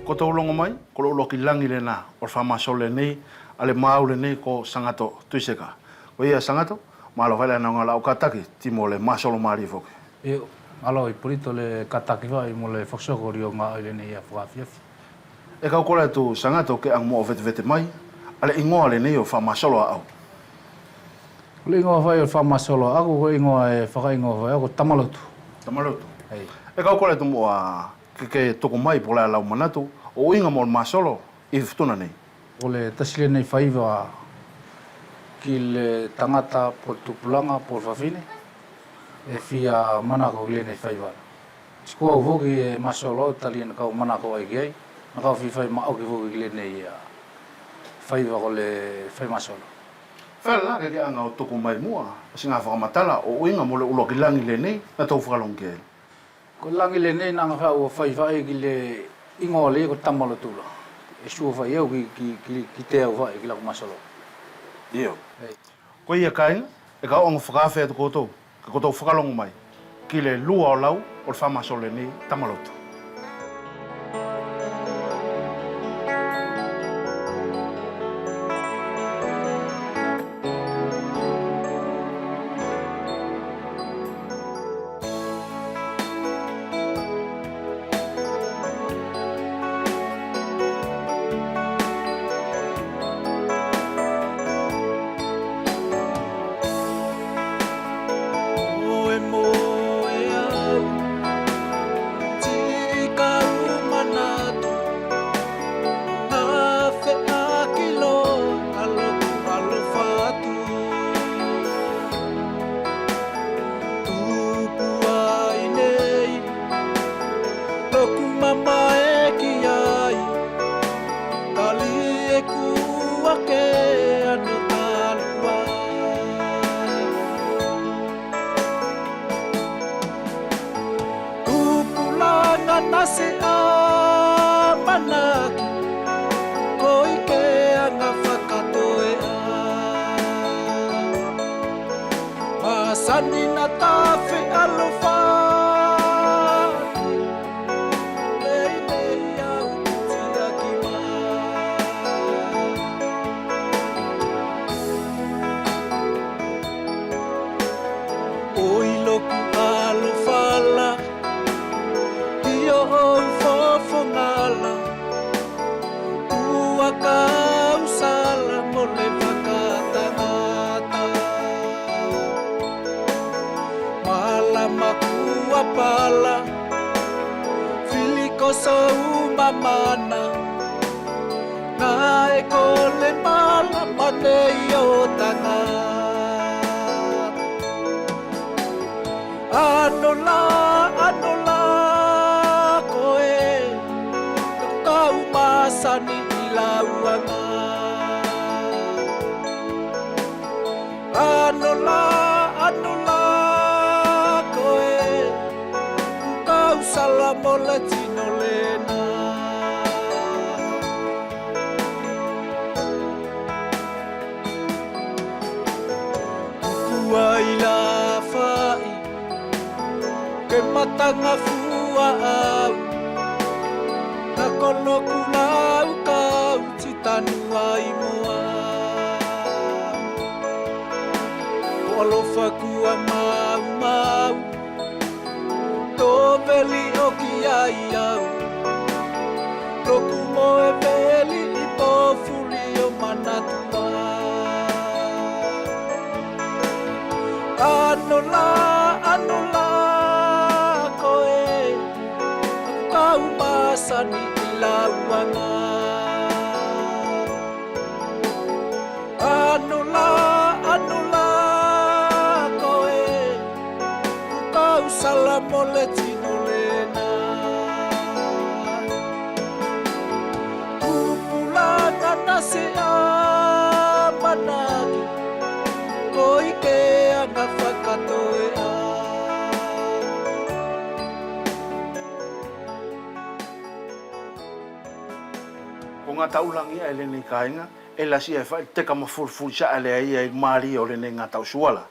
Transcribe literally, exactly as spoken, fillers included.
Ko tou logo mai, ko lou ʻuluaki lagi lenā ʻo le fakamasolo lenei ʻa le maʻu lenei ko Sagato Tuiseka. Koia Sagato, mālō fai la ʻaena ʻo la ʻu kataki ti mo le masolo malie foki. Io, mālō Ipolito le kataki fai mo le fakasoko ʻo le gaoʻi lenei ia fakaafiafi. ʻE kau kole atu Sagato ke aga muʻa ʻo vetevete mai ʻa le igoa lenei ʻo le fakamasolo ʻaʻau. Ko le igoa fai ʻo le fakamasolo ʻaʻaku, ko le igoa ʻe fakaigoa fai ʻaʻaku ko Tamalotu. Tamalotu. Ei. ʻE kau kole atu muʻa ke ke tuku mai po la lau manatu ʻo ʻuhiga mo le masolo ʻi Futuna nei. Ko le tasi lenei faiva ki le tagata po le tupulaga po le fafine ʻe fia manako ki lenei faiva. Ti ko au foki ʻe masolo au talia naʻa kau manako ai ki ai, naʻa kau fia fai maʻoki foki ki lenei ia faiva ko le fai masolo. Feala ke ke aga ʻo tuku mai muʻa siʻi ga fakamatala ʻo ʻuhiga mo le ʻuluaki lagi lenei naʻa tou fakalogo ki ai. Ko le lagi lenei naʻa ga fai au ʻo fai fai ki le igoa lea ko Tamalotu la. ʻE sua fai au ki, ki, ki, ki te au fai ki laku masolo. Io. Ei. Koia kaiga, ʻe kau aga fakaafe atu koutou ke kotou fakalogo mai ki le lua ʻo lau ʻo le fakamasolo lenei Tamalotu. Moe moe au, ti kau manatu, na feʻaki loa ʻa loku ʻalofa atu. Tupu ai nei loku mamae ki ai, kali e kua ke ano talua. Tupulaga na se amanaki, ko ʻike aga fakatoeʻa. Masani na tafe alofa. Lei lei au tiaki mai. Oi loku alofa la, io ou fofoga la, ua kau sala mo le fakatagata. Mala makua pala, fili ko sou mamana, naʻe kole mala ma nei ʻo tagata. Ano la, ano la koe, kau masani ʻi lau aga. Ano la, ano la koe, kau sala mo le tino lena. Kua ʻi la fai ke mataga fua au, na ko loku lau kau ti tanu ai mo au. Ko alofa kua maumau, to veli ʻo ki ai au, loku moe veli ʻi pō fuli ʻo manatu ai. Ano la, ano la koe, kau masani ʻi lau aga. Ano la, ano la koe, kau sala mo le tino lena. Tupulaga na se amanaki, ko ʻike aga fakatoeʻa. Ko gataulagi ʻae lenei kaiga, ʻe lasi ʻae fai teka ma fulifuli saʻa lea ia ʻi mali ʻo lenei gataʻu suala.